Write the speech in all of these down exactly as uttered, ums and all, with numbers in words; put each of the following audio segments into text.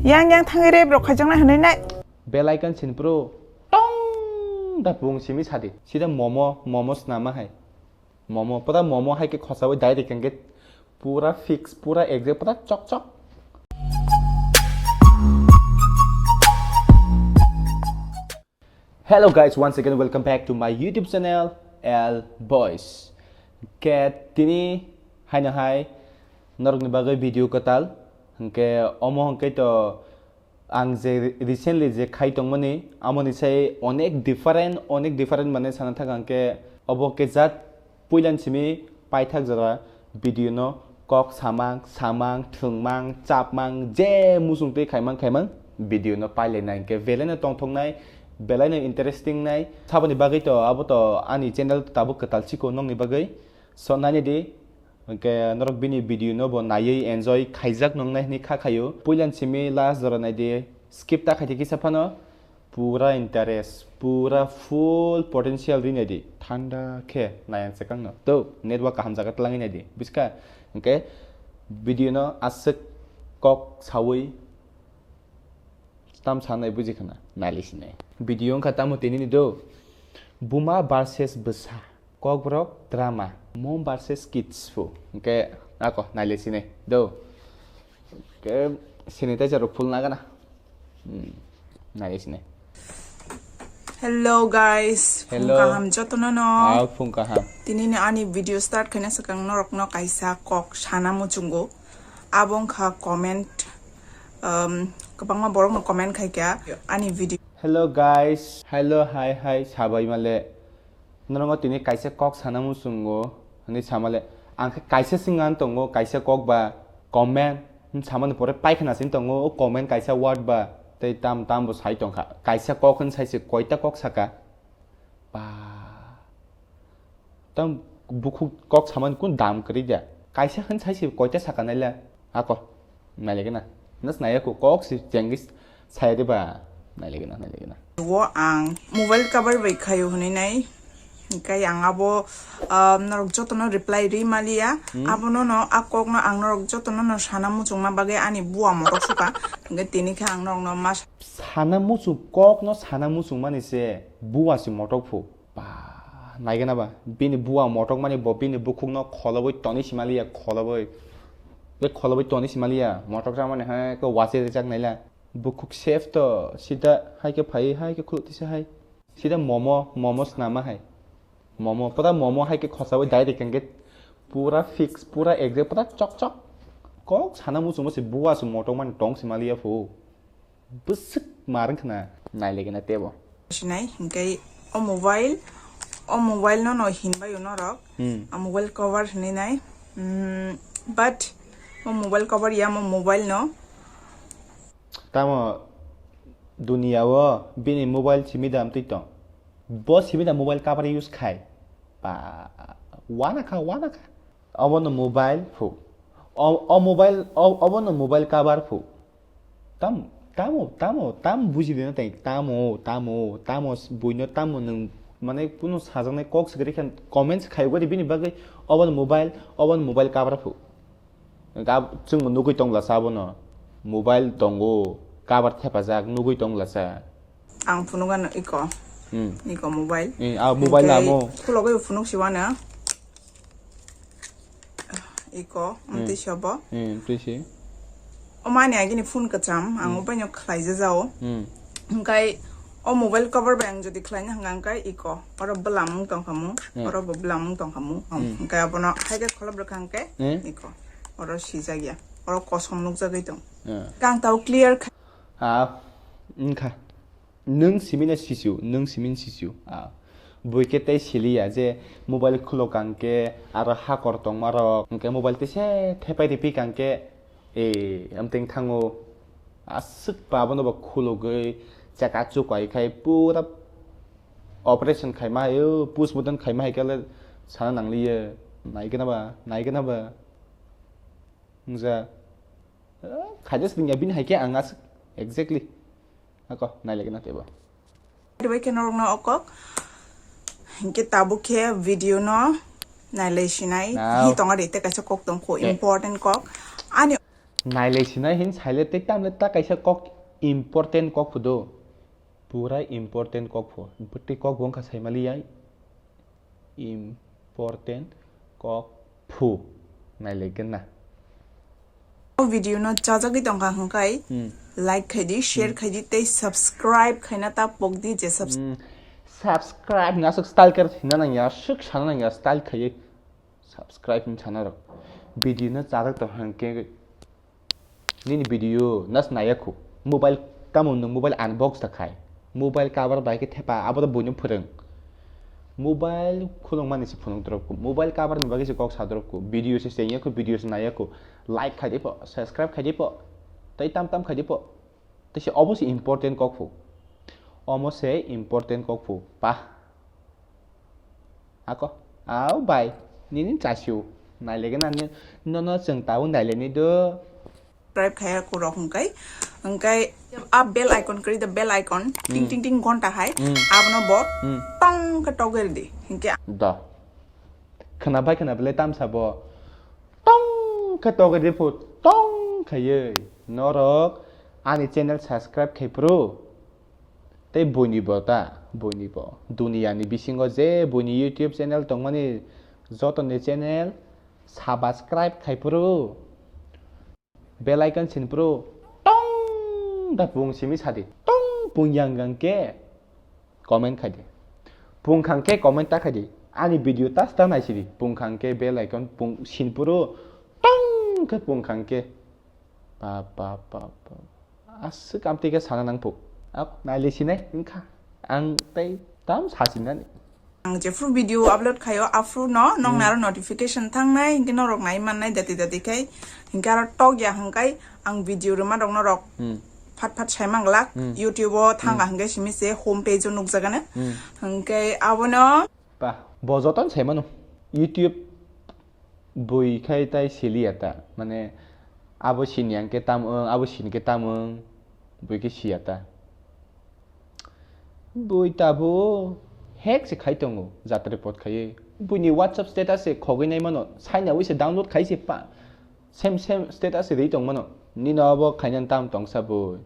Yang yang thangwi rep rok khaijaknai hwnwi nai. Bell icon sin pro tong da bung simi sadi. Sida momo, momo snama hai. Momo, pada momo hai ke khosawi direct hwnkhe pura fix, pura exact, pada chok chok. Hello guys, once again welcome back to my YouTube channel L Boys. Ke tini haino hai norokni bagwi video kwtal, hwnkhe omo hwnkhe to ang je recently je khai tongmani, amoni sai onek different, onek different mane sana thang ang khe obo khe jat puilan simi paithak jora video no kok samang, samang, thwngmang, chapmang, je muchung twi khaimang, khaimang video no pailai nai khe belai no tongthok nai, belai no interesting nai. Saboni bagwi to abo to ani channel tabuk kwtal chiko nokni bagwi. So, naini di, hwnkhe norok bini video no bo naiwi enjoy khaijak nongnai hwnwi kha khaio. Puilan simi last jora nai di, skip ta khai di kisa phano. Pura interest, pura full potential ri nai di. Thanda khe nayang chekang no. To, network kaham jaga twlangwi nai di. Buskha? Hwnkhe video no aswk kok sawi Tam sanai buji khna, nali sinai. Video wngkha tamo tini ni do. Buma versus bwsa. Kokborok drama. Mom versus kids phu. Hwnkhe ako, naile sinai. Do. Hwnkhe sanitizer rok phul nagana. Hmm. Naile sinai. Hello guys. Hello. Phung kaham jotono no. Ah, phung kaham. Tini ni ani video start khaina swkang norok no kaisa kok sana muchungo. Abo wngkha comment, um, kwbangma borokno comment khaikha ani video. Hello guys, hello, hi, hi, sabai male. Norokno tini kaisa kok sana muchungo, hwnwi samale. Ang khe kaisa singani tongo, kaisa kok ba comment, samani pore paikhana sing tongo, o comment kaisa word ba, tei tam tam bo sai tongkha. Kaisa kok hwn sai se koita kok saka. Ba. Tang bukhuk kok samani kun dam kwrwi da. Kaisa hwn sai se koita saka naila. Ako. Naile gana. Nas naya ko kok si jengis saya de ba. Naile gana, naile gana. Wo ang mobile cover bai khayo hwnwi nai. Hwnkhe ang abo, um, norok jotono reply ri maliya. Hmm. Abono no a kokno ang norok jotono no sana muchungma bagwi ani bua motok suka. Hwnkhe tini khe ang norokno ma sana muchung kokno sana muchungmani se bua si motok phu. Ba, naigana ba, bini bua motokmani bo bini bukhukno kholobwi toni simaliya, kholobwi. Be kholobwi toni simaliya, motok jamani hai ko wase rijak naila. Bukhuk safe to, sida hai ke phai, hai ke khuluk tisa hai. Sida momo, momo snama hai. Momo, pada momo hai ke khosawi direct hwnkhe pura fix, pura exact, pada chok chok. Kok sana muchungma se bua se motokmani tong simaliya phu. Bwswk mar wngkha na nailaigwna teibo. Sinai, hwnkhe o mobile, o mobile no no hinbai uno rok. Hmm. A mobile cover hinwi nai. Hmm, but o mobile cover ya mo mobile no. Tamo dunia o bini mobile simi dam twi tong. Bo simi da mobile cover use khai. Ba, wana kha, wana kha. Obo no mobile phu. O, o mobile, o, obo no mobile cover phu. Tam, tamo, tamo, tam buji dina tai, tamo, tamo, tamo, s-, buino tamo nwng, mane, kuno sajaknai kok se kwrwi khe comments khai ugari bini bagwi, obo no mobile, obo no mobile cover phu. Gab-, chwngbo nugwi tong lasa abono, mobile tongo, cover thepajak nugwi tong lasa. Ang phunukgano iko, hmm, iko mobile. Eh, ah, mobile. Hwnkhe amo khulogwi phunuk siwano. Iko, hmm, amtwi sobo. Hmm, twi si. O mani agini phone kwcham, ang, hmm, obaino khlai jajao. Hmm. Hwnkhe o mobile cover bai ang jodi khlaina hwnkha hwnkhe iko, oro bwlamung tongkhamu, hmm, oro bo bwlamung tongkhamu. Hmm. Hwnkhe abono haikhe kholop rwkha hwnkhe, hmm, iko, oro sijak ya, oro kosom nukjagwi tong. Hmm. Kang tao clear kha. Ah, wngkha. Nwng simi no sisio, nwng simi no sisio. Ah. Bui khe tei siliya je mobile khulok kang khe aro hakor tongma rok, hwnkhe mobile tei se thepai riphi kang khe, eh, amtwng thango. Aswk ba abono bo khulogwi chaka chukwai khai pura operation khaima hai, o, postmortem khaima hai khe le sana nangliya. Naigwna ba, naigwna ba. Wngja. Eh, khaida swrwngya bini hai khe ang aswk exactly. Ako, nailaigwna teibo. Bai khe norokno o kok. Hinkhe tabuk khe video no nailai sinai. Nao. Hi tongo ri tei kaisa kok tong kho, eh, important kok. Ani Nailai sinai hin saile tei tamle ta kaisa kok important kok phudo. Pura important kok pho. Bwtwi kok bo wngkha saimaliya. Important kok phu. Nailai gana. O video no chajagwi tongkha hwnkhe Hmm. like khaidi, share Hmm. khaidi tei subscribe khaina ta pokdi je subs- Hmm. Subscribe na aswk style khe hina nangya, aswk sana nangya style khaiwi. Subscribe hin sana rok. Video no chajak tong hwnkhe nini video nas naya khu. Mobile tamo nwng mobile unbox ta khai. Mobile cover bai khe thepa abo to buino phwrwng. Mobile khulung mani se phunuk drop khu. Mobile cover ni bagwi se kok sa drop khu. Video se chengya khu, video se naya khu. Like khai di pho, subscribe khai di pho. Tei tam tam khai di pho. Tei se obo se important kok phu. Omo se important kok phu. Pa. Ako. Au bai. Nini chasiu. Nailege na ni. Nono chwng tau naileni do. Subscribe khaya ku rok hwnkhe. Hwnkhe a bell icon kri the bell icon. Ting Hmm. ting ting gonta hai. Hmm. Abono bo Hmm. tong khe togel di. Hwnkhe Da. Khwna bai khwna belai tamsa bo tong khe togwi riphu tong khaiwi norok ani channel subscribe khai phuru tei buini bo ta buini bo duniya ni bisingo je buini YouTube channel tongmani joto ni channel subscribe khai phuru bell icon sin phuru tong da pung simi sadi tong pung yang gang khe comment khai di. Pung khang khe comment ta khai di. Ani video ta ta nai sidi. Pung khang khe bell icon pung sin phuru tong khe pung khang khe. Pa pa pa pa. Aswk amtwi khe sana nang phu. Ak naile sinai wngkha. Ang tei tam sasinani. Ang jephru video upload khayo aphru no nong Hmm. naro notification thangnai hinkhe norok nai mannai dati dati khai hinkhe aro tok ya hwnkhe ang video rwma rok norok Hmm. phat phat sai manglak Hmm. YouTube o thang Hmm. hwnkhe simi se home page o nukjagano Hmm. hwnkhe abono Pa, bo jotono sai mano. YouTube bui khai tai siliya ta. Mane abo sini ang khe tam wng, abo sini khe tam wng, bui khe siya ta. Bui tabo hack se khai tongo, jatra report khaiwi. Buini WhatsApp status se khogwi nai mano, saina wi se download khai se pa. Same same status se ri tong mano. Nino abo khaina tam tongsa bui.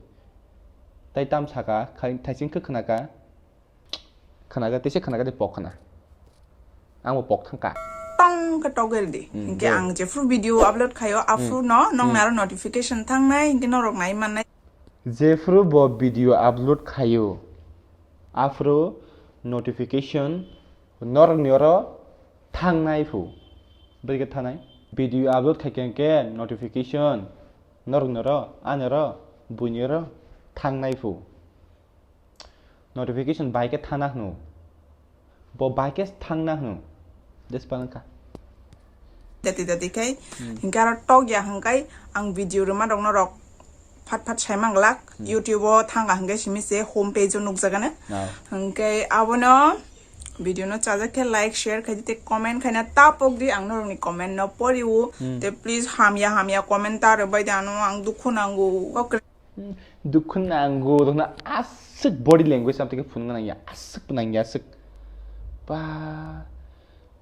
Tai tam saka, khai thaising khe khna ka. Khwnaga, tisa khwnaga de pok khwna. Ang bo pok thangka. Tong khe togel di. Hmm, Hinkhe de. Ang jephru video upload khayo, aphru Hmm. no nong Hmm. naro notification thangnai, hinkhe norok nai mannai. Jephru bo video upload khayo, aphru notification norok ni oro thangnai phu. Bwrwi khe thanai. Video upload khai khe hinkhe notification norok ni oro, ani oro, buini oro thangnai phu. Notification bai khe thana hwno. Bo bai khe thangna hwno. Despa wngkha. Dati dati khai, Hmm. hinkhe aro tok ya hwnkhe ang video rwma rok norok phat phat sai manglak. Hmm. YouTube o thanga hwnkhe simi se home page o nukjagano. Ah. Hwnkhe abono video no chajak khe like, share khai di tei comment khaina ta pok di ang norokni comment no poriwo. Hmm. Tei please hamya hamya comment ta rwbai di ano ang dukhu nango. Kok Hmm, dukhu nango, dukhu na aswk body language samtwi khe phunukna nangya, aswk nangya, aswk. Ba,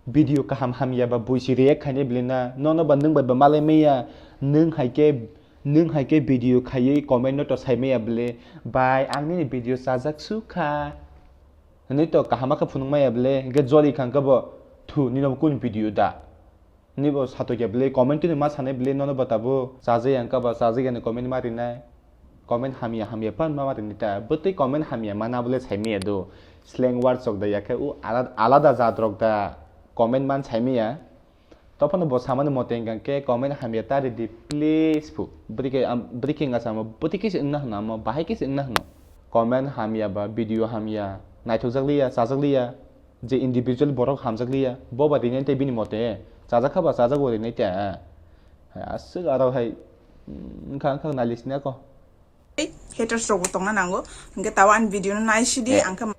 video kaham hamya ba buisi react khainai bwlwi na, nono ba nwng bai ba malai maya, nwng hai khe, nwng hai khe video khaiwi comment no to sai maya bwlwi, bai ang nini video chajak su kha. Hwnwi to kaham khe phunuk maya bwlwi, hinkhe joli kha hinkhe bo, thu, nini bo kunu video da? Hwnwi bo satokya bwlwi comment twi ma sanai bwlwi nono bo tabuk chajak ya wngkha ba chajak yani comment ma rinai. Comment hamya hamya pan ma rinai ta. Bwtwi comment hamya mana bwlwi sai maya do. Slang word chok da ya khe u alad-, alada jat rok da comment man sai maya. Tophano bo samani mote wngkha khe comment hamya ta ridi please phu. Bwtwi khe am-, bwtwi khe wngkha samo bwtwi khe se wngna hwno amo bahai khe se wngna hwno. Comment hamya ba video hamya naithokjak liya chajak liya. Je individual borok hamjak liya, bo ba rinai tei bini mote chajak kha ba chajak bo rinai tei. Hai aswk aro hai, mm, wngkha wngkha nai lisina ko. Haters rok bo tongna nango, hwnkhe tawa ani video no nai sidi, eh, ang khe.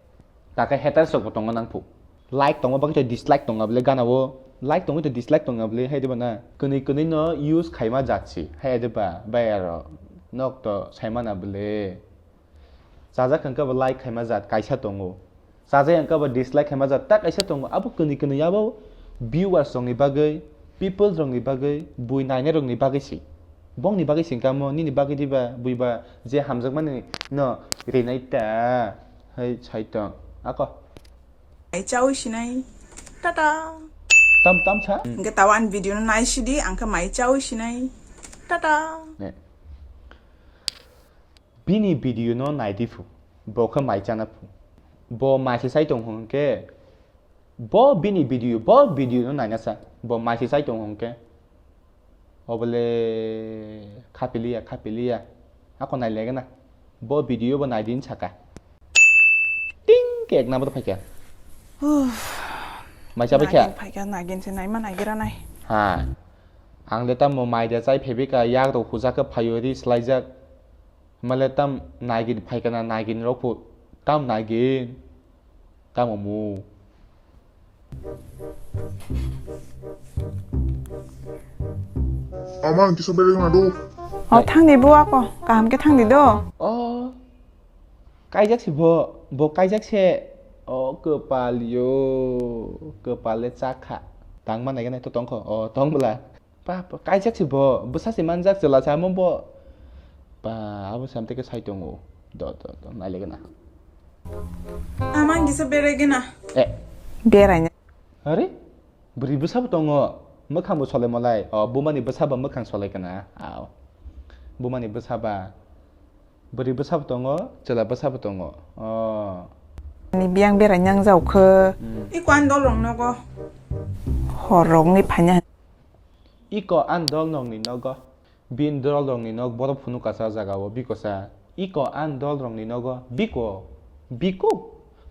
Taka haters rok bo tongna nangphu. Like tongma bagwi tei dislike tonga bwle gana o. Like tongwi tei dislike tonga bwle hai diba na. Kwnwi kwnwi no use khaima jat si. Hai diba bai aro. Nok to saimana bwle. Chajak hwnkhe bo like khaima jat kaisa tongo. Chajak hwnkhe bo dislike khaima jat ta kaisa tongo. Abo kwnwi kwnwi abo viewers rokni bagwi, people rokni bagwi, bui nainai rokni bagwi se. Bongni bagwi singkamo, nini bagwi diba, buiba, je hamjakmani no rinai ta, hai sai tong. Ako. Mai chawi sinai. Tata. Tam, tam sa? Hingke tawa an video no nai sidi, angke mai chawi sinai. Tata. Ne. Bini video no nai di phu. Bo khe mai chana phu. Bo mai se sai tong hwn khe. Bo bini video, bo video no naina sa. Bo mai se sai tong hwn khe. Obole khapiliya, khapiliya. Ako nai lege na. Bo video bo nai din saka. Ting kek na bo phaikya. Uff. Mai chabai kha. Nagin phaikha, nagin se naima nagira nai. Ha. Ang le tamo mai da chai phebi ka, yak rok hujak khe phaio ri slaijak. Male tam nagin phaikha na, nagin rok phu. Tam nagin. Tamo mu. Ama ang kisa belai na do. O thangni bo ako, kaham khe thangni do. O kaijak se bo, bo kaijak se. O kwpal yo, kwpal le chakha. Tang ma nai gana to tongkho, o tong bwla. Pa, pa, kaijak se bo, bwsa se manjak chwla samo bo. Pa, abo sam teke sai tongo. Do, do, do, nai legena. Amang kisa berai gena. Eh. Berai na. Are? Bwrwi bwsa bo tongo. Mwkhang bo solai molai. O, bumani bwsa bo mwkhang solai kana. Ao. Bumani bwsa ba. Bwrwi bwsa bo tongo, chwla bwsa bo tongo. O. Ni biyang berai nang jaukhe. Hmm. Iko an dol rong nogo. Hor rok ni phaina. Iko an dol rong ni nogo. Bin dol rong ni nog borok phunuk kasa jaga o bikosa. Iko an dol rong ni nogo. Biko. Biko.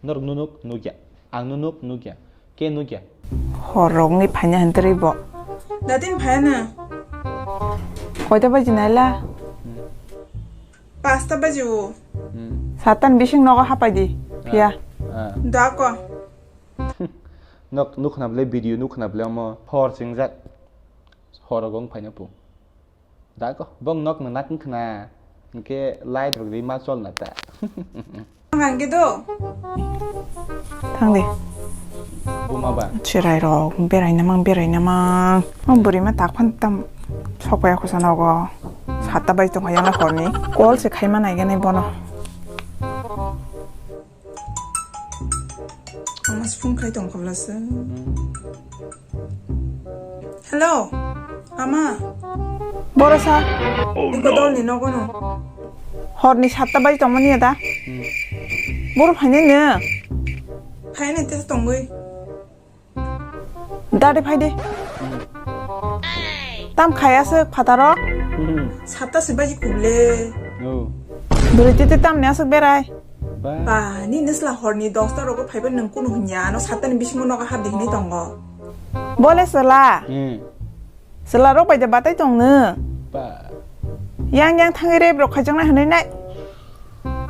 Norok nunuk nukya. Ang nunuk nukya. Ke nukya. Hor rok ni phaina hentri bo. Datin phaya na. Koita baji naila? Hmm. Pasta baji o. Hmm. Satan bising nogo hapai di. Ah, phiya. Ah. Da ko. Nok nukna bele video nukna bele omo hor singjak. Hor rok wng phaina pu. Da ko, bong nok no nak wngkhna. Hingke light rok ri ma chol na ta. Ang hangke do. Thang de. Buma ba. Chirai rok berai namang, berai namang. O bwrwi ma tak phan tam sok ya khusa nogo. Satta bai tong yang horni. Call se khai ma nai gani bono. Ama phone khai tong khabla se. Hello, ama. Boro sa. Iko dol ni nogo no. Hor ni satta baji tongmani ya da. Hmm. Boro phainai no. Phainai te tongwi. Dade phai de. Tam khaya se phataro. Hmm. Satta se baji kuble. Oh. Dore tete tam ne asuk berai. Ba. Ba, ni nisla horni dosta rogo phaiba nung kunu hunya, ano satta ni bisingo nogo hap de hinui tongo. Bole sela. Hmm. Sela rok bai de batai tong no. Ba. Yang yang thangi rep rok khaijak nai hinui nai.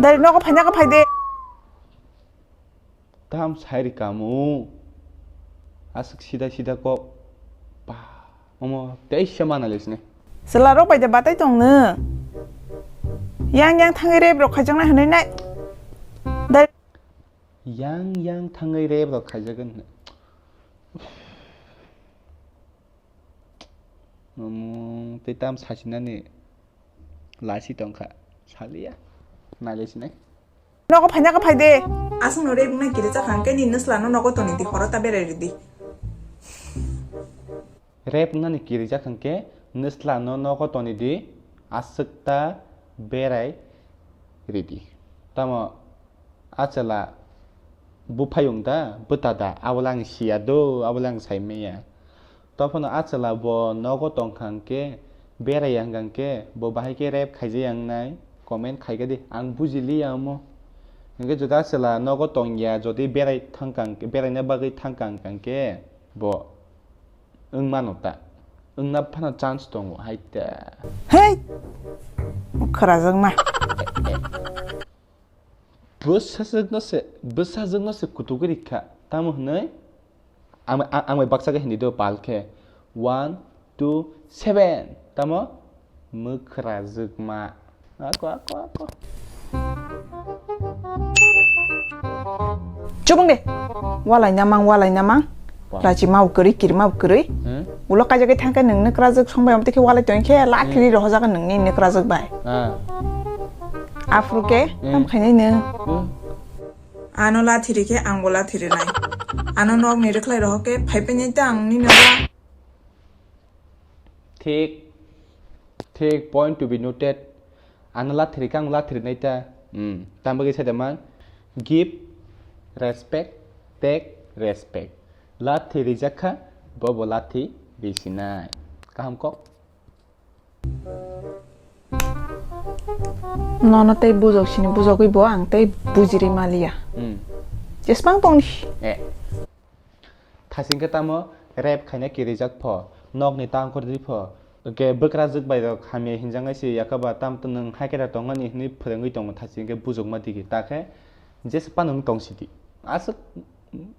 Dari nogo phaina ka phai de. Tam sai ri kamu. Aswk sida sida kok. Ba, omo teisa mana lesne. Sela rok bai de batai tong no. Yang yang thangi rep rok khaijak nai hinui nai. Dai. Yang yang thangi rep rok khaijak nai. Omo tei tam sasinani. Laisi tongkha, saliya. Nailai sinai. Nogo phaina ka phai de. Aswk no rep wngna kiri chakha hwnkhe ni nwsla no nogo toni di, horo ta berai ridi. Rep wngna ni kiri chakha hwnkhe nwsla no nogo toni di, aswk ta berai ridi. Tamo a chwla buphayung da, bwta da, abo le ang siya do, abo le ang sai manya. Tophono a chwla bo nogo tongkha hwnkhe, berai ya hwnkha hwnkhe, bo bahai khe rep khaijak ya wngnai, comment khaikha di, ang bujiliya omo. Hwnkhe juda a chwla nogo tongya, jodi berai thangkha hwnkhe, beraina bagwi thangkha hwnkha hwnkhe, bo wng mano ta. Wngna phano chance tongo, hai ta. Hei! Khwrajakma. Bwsajwkno se, bwsajwkno se kutuk ri kha. Tamo hwnwi ang, ang, ang bai baksa khe hindi do pal khe. One, two, seven. Tamo? Mwkhrajwkma. Ako, ako, ako. Chubung de. Walai namang, walai namang. Lachi ma kwrwi, kirima kwrwi. Hmm? Ulo kaijagwi thangkhe nwng nukra jwk songbai, omo twi khe walai tongkhe lathiri rohojak nwngni nukra jwk bai. Ah. Aphuru khe Hmm. tam khainai nwng. Hmm. Ano lathiri khe angbo lathiri nai. Ano nokni rwkhlai rohok khe phaipainai ta ang nini nogo. Thik, thik, point to be noted. Ano lathiri khe ang lathiri nai ta. Hmm. Tambagwi sai da man. Give respect, take respect. Lathi rijak kha, bobo lathi risinai. Kaham kok? Nono tei bujok sini bujogwi bo ang tei bujiri maliya. Hmm. Jesmang tongni. Eh. Thasing khe tamo rep khaina kirijak pho, nokni tangkor di pho. Hwnkhe bwkrajwk bai rok hamya hinjaknai se yakaba tam nwng hai khe da tongmani hinwi phwrwngwi tongo thasing khe bujokma digi. Ta khe jesa phano wng tong sidi. Aswk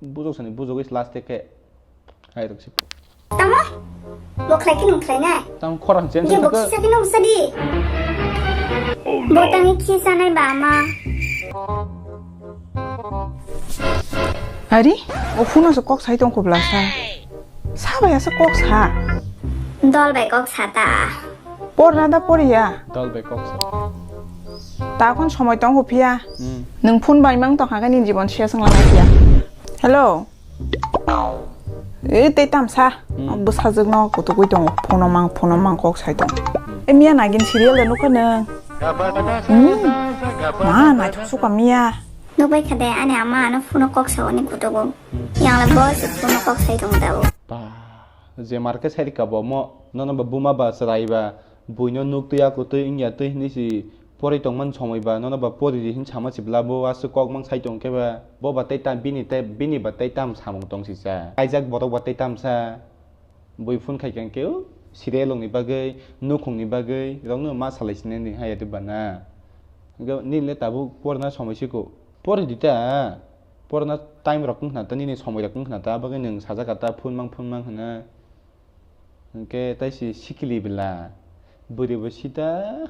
bujok sani bujogwi last khe hai rok se. Tamo? Bo khlai khe nwng khlai nai? Tamo khorang chen Hwnkhe se bo khe. Khisa khe nwng sadi. Bo tangwi khisanai ba ama. Ari, o phuno se kok sai tong khobla sa. Sa bai asa kok sa. Dol bai kok sa ta. Porna da poriya. Dol bai kok sa. Ta kon somoi tong phiya. Hmm. Nwng phone bai mang tong kha nini jibon sia song lai phiya. Hello. E tei tamsa. Hmm. Bwsajwk no kutugwi tongo. Phone mang, phone mang kok sai tong. Hmm. E miya nagin serial da nukha nwng. Hmm. Ma naithok suka miya. Nukbai kha de ani ama ano phone kok sa oni kutugo. Yang le bo se phone kok sai tong da o. Ba, je mar khe sai rika bo mo, nono ba buma ba chwrai ba, buino nuk twi aku twi wngya twi hinwi si porwi tongmani somoi ba, nono ba pori di hin sama si bla bo aswk kok mang sai tong khe ba, bo ba tei tam bini tei bini ba tei tam samung tong si cha. Kaijak borok ba tei tam sa, bui phone khai khe hwnkhe o serial rokni bagwi, nukhungni bagwi, rokno ma salai sinani haya twi ba na. Hwnkhe nini le tabuk porna somoi siko, pori di ta. Porna time rok wng khna ta, nini somoi rok wng khna ta, abagwi nwng sajak ta phone mang, phone mang hwnwi. Hwnkhe tai si sikili bela, bwrwi bo sita.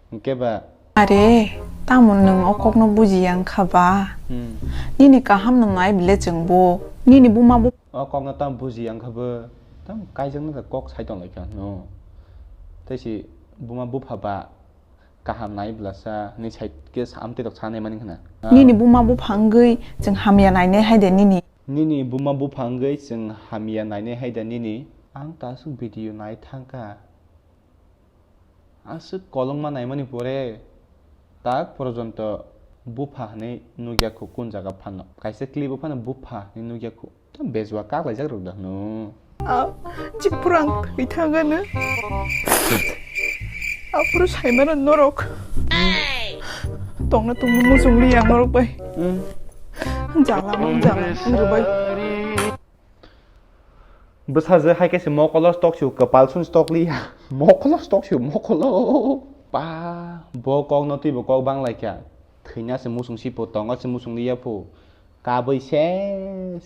Hwnkhe ba. Are, tamo nwng o kokno bujiya wngkha ba? Hmm. Nini kaham no nai bile chwng bo. Nini buma bo. O kokno tamo bujiya wngkha bo. Tamo kaijaknai da kok sai tong lai kha no. Tai si buma bupha ba. Kaham nai bwlasa hinwi sai khe samtwi rok sanai mani khna. Nini buma bupha wngwi chwng hamya nainai hai de nini. Nini buma bupha wngwi chwng hamya nainai hai de nini. Ang ta aswk video nai thang kha. Aswk kolokma naimani pore tak porjonto bupha hinwi nukya khu kun jaga phano. Kaisa clip o phano bupha hinwi nukya khu. Tamo bejua kaklaijak rok da hwno. Ah, chipura ang thwi thangano. Aphuru saimano norok. Tongna tongma muchung li yang norok bai. Hmm. Jala mo jala wng rw bai. Bwsajwk hai khe se mokolo stock si kwpal sun stock li ya. Mokolo stock si mokolo. Pa, bo kok no twi bo kok bang lai kha. Thwina se muchung si pho, tongo se muchung li ya pho. Kabui se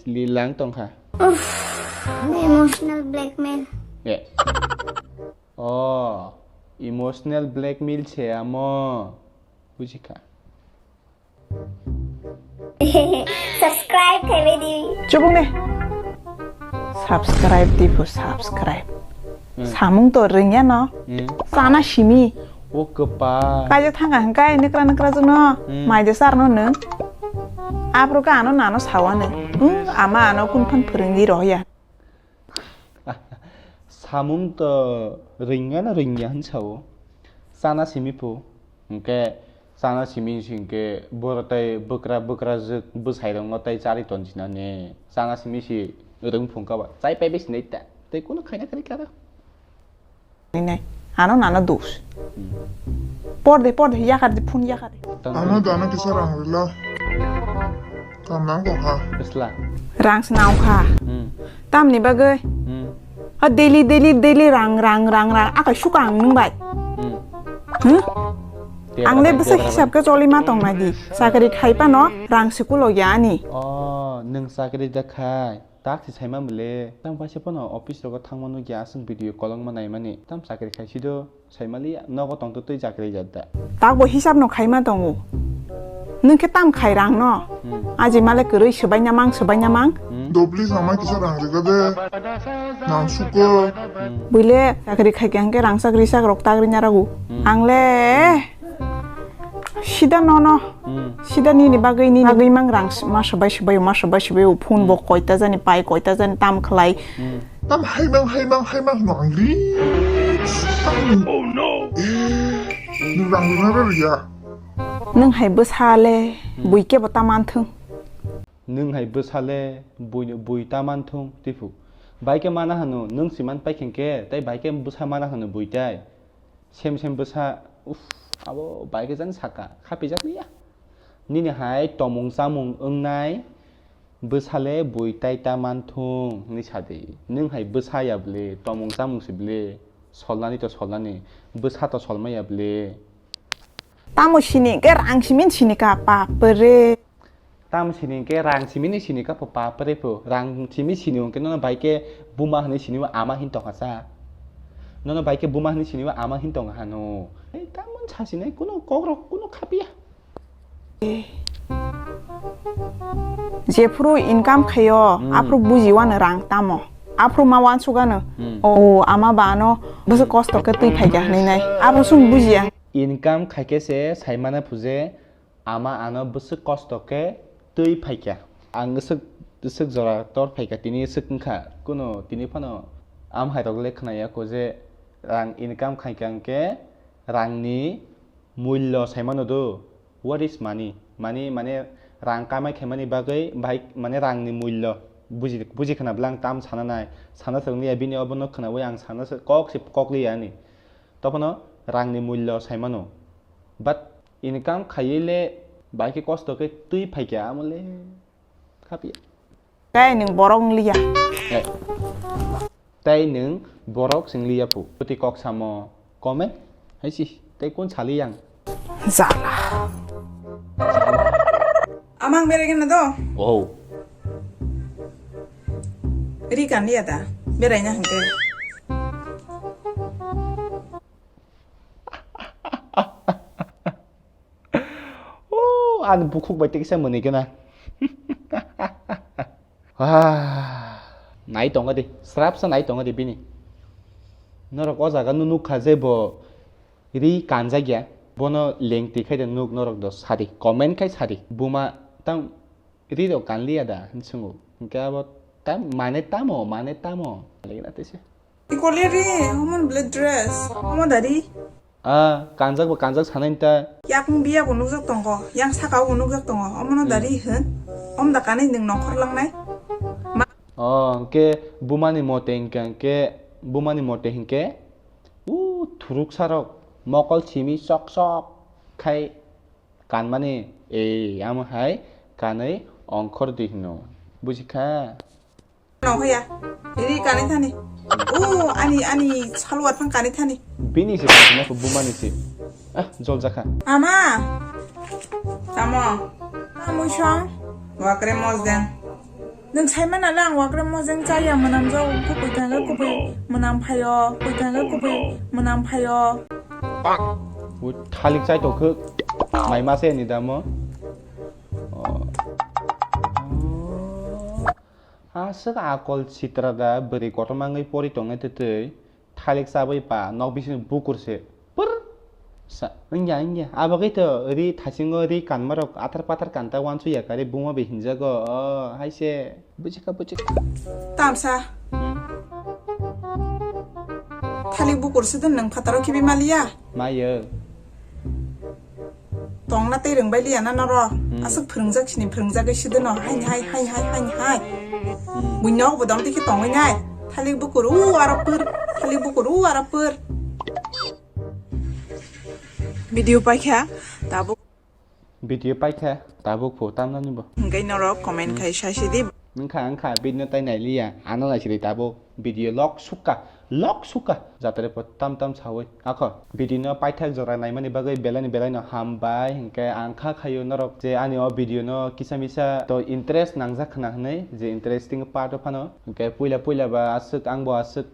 lilang tongkha. Uff, emotional blackmail. Eh. Oh, emotional blackmail se amo. Bujikha. Subscribe khaibai di. Chubung de. Subscribe di bo subscribe. Hmm. Samung to rwngya no. Hmm. Chana simi. O kwpal. Kaijak thangkha hwnkhe nukra nukra jwkno. Hmm. Mai de sarno nwng. Aphuru khe ano nano sawa nwng. Hmm, ama ano kun phan phwrwngwi rohya. Samung to rwngya na rwngya hwn sao. Chana simi phu. Hwnkhe chana simi hwnkhe boro tei bwkra bwkra jwk bwsai rokno tei charwi tonsinani. Chana simi si rwng phungkha ba. Chai pai bai sinai ta. Tei kunu khaina kari kara. Nai, ano nano dos. Hmm. Por de, por de, yakar de, phone yakar de. Ano dana kisa rang rila. Kam nang ko ha. Bisla. Rang se nang kha. Hmm. Tamni bagwi. Hmm. Ha daily, daily, daily rang, rang, rang, rang. Akai suka ang nung bai. Hmm. Hmm? Ang le bwswk hisab khe choli ma tong nai di. Chakri khai pano rang se kulo ya ani. Oh, nwng chakri da khai. Tak se saima mole, tamo kaisa phano office rogo thangma nukya, aswk video kolokma naimani, tamo chakri khaisi do, saimaliya, nogo tongtwtwi chakri jat da. Takbo hisab no khaima tongo. Nwng khe tam khai rang no? Hmm. Aji male kwrwi swbaina mang, swbaina mang. Hmm. Dobli sama kisa rang rega de. Nang suko. Hmm. Buile chakri khai khe hwnkhe rangchak risak rok tagri na ragu. Hmm. Ang le sida no no. Hmm. Sida nini bagwi, nini bagwi mang rang s-, ma swbai swbai, ma swbai swbai, o phone bo Hmm. koita jani pai, koita jani tam khlai. Hmm. Tam haimang, haimang, haimang hwno ang ri. Tam. Oh no. Eh, nwng rang rega de ya. Nwng hai bwsa le Hmm. bui khe bo ta manthwng. Nwng hai bwsa le bui, bui ta manthwng, twiphuk. Bai khe mana hwno, nwng si man pai khe hwnkhe, tei bai khe bwsa mana hwno bui tai. Sem sem bwsa, uff, abo bai khe jani saka, khapijak liya. Nini hai tomung chamung wngnai, bwsa le bui tai ta manthwng, hwnwi sa di. Nwng hai bwsa ya bwle, tomung chamung si bwle, solnani to solnani, bwsa to solma ya bwle. Tamo sini ke rang simin sini ka papre. Tam sini ke rang simi ni sini ka po papre po. Rang simi sini hwnkhe nono bai khe buma hwnwi sini o ama hin tongkha sa. Nono bai khe buma hwnwi sini o ama hin tongkha hano. Ei tamon sa sinai kuno kokrok kuno khapiya. Jephuru income khayo, Hmm. aphuru buji wano rang tamo. Aphuru ma wansugano. Hmm. O ama ba ano bwswk kosto khe twi phaikha hwnwi nai. Aphuru sung bujiya. Income khaikhe se saimana phuje ama ano bwswk kosto khe twi phaikha. Ang swk, swk jora tor phaikha, tini swk wngkha. Kuno tini phano am hai rok le khwnaya ko je rang income khaikha hwnkhe rangni mullo saimano do. What is money? Money mane rang kamai khaimani bagwi bai mane rangni mullo buji, buji khna bwle ang tam sana nai. Sana swrwngli ya bini obono khnawi ang sana se kok se kok li ya ani. Tophano rangni mullo saimano. But income khaiwi le bai khe kosto khe twi phaikha amo le khapiya. Tei nwng borok wng liya. Eh. Tei nwng borok se wng liya phu. Tei kok samo comment hai si tei kun sali yang. Jala. Amang berai gana do? Oh. Ri kan liya da. Berai na hangke. Oh, ani bukhuk bai tekisa mwnwi gana. Ah, nai tongo di, srapsa nai tongo di bini. Norok o jaga no nukha je bo ri kanjak ya, bono lengtwi khai de nuk norok do sadi, comment khai sadi. Buma tang ri rok kanliya da hinwi swngo. Hinkhe abo tam mane tamo, mane tamo. Lengna tese. Ikole ri, omo ni bwle dress, omo da ri. Ah, kanjak bo kanjak sanai ta. Yakung biya bo nukjak tongo, yang saka bo nukjak tongo, omo no da ri hwn. Om da kanai nwng nongkhor langnai. Ma- Oh, hinkhe bumani mote hinkhe, hinkhe bumani mote hinkhe, uh, thuruksa rok mokol simi sok sok khai kanmani, ei, amo hai kanwi ongkhor di hino. Bujikha? Nonghoya, ri kanwi thani. O, ani, ani salwar phang kanwi thani. Bini se kantina ko bumani se. Ah, jol jakha. Ama. Tamo. Tamo song. Wakre mojeng. Nwng saimana le ang wakre mojeng chaya mwnam jao. Kupui thangkhe kupui mwnam phaio. Kupui thangkhe kupui mwnam phaio. O thalik chai tongkhe. Mai ma se ni damo. Oh. Aswk akol sitra da bwrwi kotorma wngwi pori tongnai twtwi thalik chabwi pa nok bisingni bukur se pwrr sa wngya wngya. Abo khe to ri thasingo ri kanmarok athar pathar kanta uansukya kari buma bai hinjago o hai se bwchikha bwchikha. Tamsa. Hmm. Thalik bukur se nwng phataro khibi maliya. Mayo. Tongna tei rwngbai liya na noro. Hmm. Aswk phwrwngjak sini phwrwngjagwi sidino. Haini hai, haini hai, haini hai. Hmm. Buino bo dom tei khe tongwi nai. Thalik bukur u aro pwr, thalik bukur u aro pwr. Video paikha, tabuk. Video paikha, tabuk phu tamnani bo. Hwnkhe norok comment Hmm. khai sasidi. Wngkha, wngkha, bini tai nailiya, ano naisidi tabuk. Video lok sukha, lok sukha. Jatore po tam tam sawi. Akho, video no paithak jora naimani bagwi belai ni belai no hambai. Hinkhe ang kha khaio norok je ani o video no kisa misa to interest nangjak khna hwnwi je interesting part o phano. Hinkhe puila puila ba aswk ang bo aswk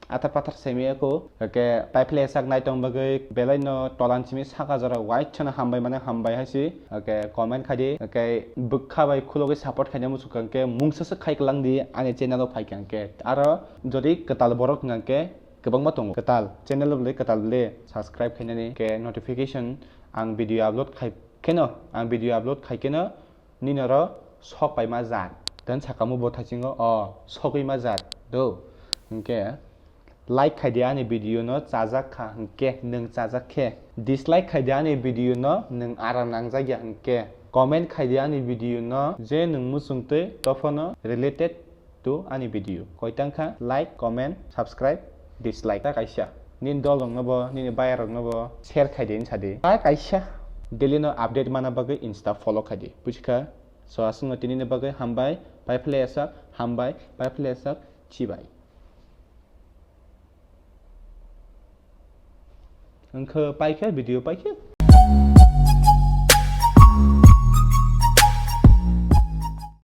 Athar pathar semi ako, hake paiphle sak nai tong bagwi belai no tolan simi saka jora wait chana hambai mane hambai haisi, hake comment khai di, hake bwkha bai khulogwi support khaina muchung kha hake mungsa se khai klang di ani channel o phai kha hake. Aro jodi kwtal borok hwnkha hake kwbangma tongo kwtal channel o bwlwi kwtal bwlwi subscribe khainani hake notification ang video upload khai kheno, ang video upload khai kheno nini oro sok paima jat. Dan sakamo bo thaisingo o sogwi ma jat do. Hwnkhe like khai di ani video no chajak kha hwnkhe nwng chajak khe. Dislike khai di ani video no nwng aram nangjak ya hwnkhe. Comment khai di ani video no je nwng muchung twi tophono related to ani video. Koitang kha like, comment, subscribe, dislike ta kaisa. Nini dol rok no bo, nini bayar rok no bo share khai di hinsa di. Ta kaisa daily no update mana bagwi Insta follow khai di. Buji kha? So aswkno tini ni bagwi hambai, paiphle sak, hambai, paiphle sak, chibai. Wngkha paikha video paikha.